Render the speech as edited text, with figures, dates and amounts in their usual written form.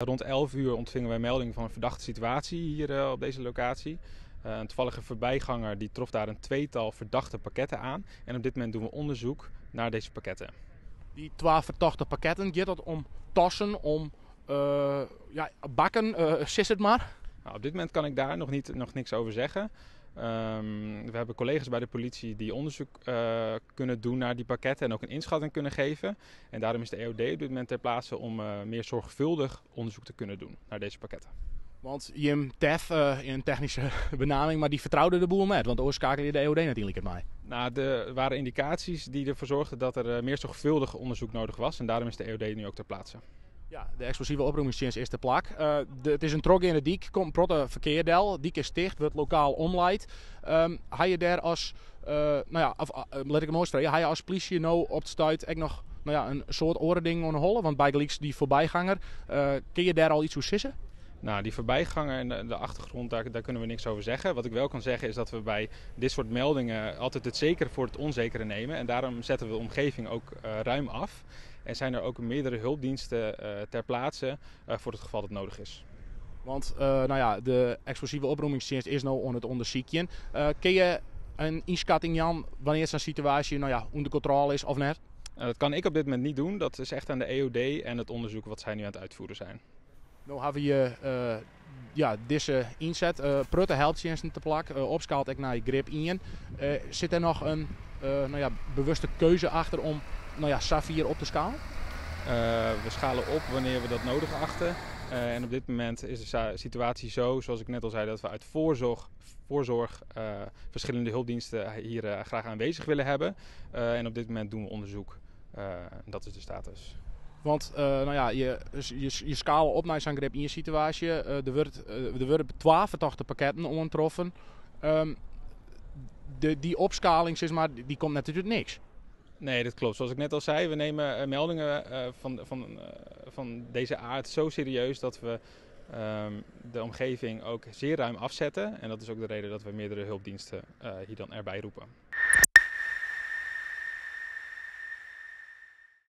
Rond 11 uur ontvingen wij melding van een verdachte situatie hier op deze locatie. Een toevallige voorbijganger die trof daar een tweetal verdachte pakketten aan. En op dit moment doen we onderzoek naar deze pakketten. Dy twa fertochte pakketten, giet dat om tassen, om ja, bakken, sis it mar? Nou, op dit moment kan ik daar nog, niet, nog niks over zeggen. We hebben collega's bij de politie die onderzoek kunnen doen naar die pakketten en ook een inschatting kunnen geven. En daarom is de EOD op dit moment ter plaatse om meer zorgvuldig onderzoek te kunnen doen naar deze pakketten. Want jim TEF, in technyske beneaming, mar dy fertroude de boel net, want oars skeakelje je de EOD natuerlik mei. Nou, er waren indicaties die ervoor zorgden dat er meer zorgvuldig onderzoek nodig was. En daarom is de EOD nu ook ter plaatse. Ja, de eksplosive oprommingstsjinst is te plak. It is in trochgeande dyk, komt in protte ferkear del. Dyk is ticht, wurdt lokaal omleid. Ha je dêr as, no ja, of lit ik it moai freegje, ha je as plysje no op it stuit ek noch, no ja, in soad oare dingen oan 'e holle? Want bygelyks dy foarbyganger, kinne je dêr al yts oer sizze? Nou, die voorbijganger en de achtergrond, daar kunnen we niks over zeggen. Wat ik wel kan zeggen is dat we bij dit soort meldingen altijd het zekere voor het onzekere nemen. En daarom zetten we de omgeving ook ruim af. En zijn er ook meerdere hulpdiensten ter plaatse voor het geval dat nodig is. Want nou ja, de eksplosive oprommingstsjinst is no oan it ûndersykjen. Kinne je in ynskatting jaan wannear't sa'n situaasje, no ja, ûnder kontrôle is of net? Dat kan ik op dit moment niet doen. Dat is echt aan de EOD en het onderzoek wat zij nu aan het uitvoeren zijn. No hawwe je ja, dizze ynset. Protte helptsjinsten te plak, opskaald ek nei grip 1. Sit der noch in, no ja, bewuste keuze achter om, no ja, safier op te skalen? We schalen op wanneer we dat nodig achten. En op dit moment is de situatie zo, zoals ik net al zei, dat we uit voorzorg verschillende hulpdiensten hier graag aanwezig willen hebben. En op dit moment doen we onderzoek. En dat is de status. Want nou ja, je skale op nei sa'n grip 1 situaasje. Der wurde twa fertochte pakketten oantroffen. Dy opskaling, sis mar, dy komt net út it niks. Nee, dat klopt. Zoals ik net al zei, we nemen meldingen van deze aard zo serieus dat we de omgeving ook zeer ruim afzetten. En dat is ook de reden dat we meerdere hulpdiensten hier dan erbij roepen.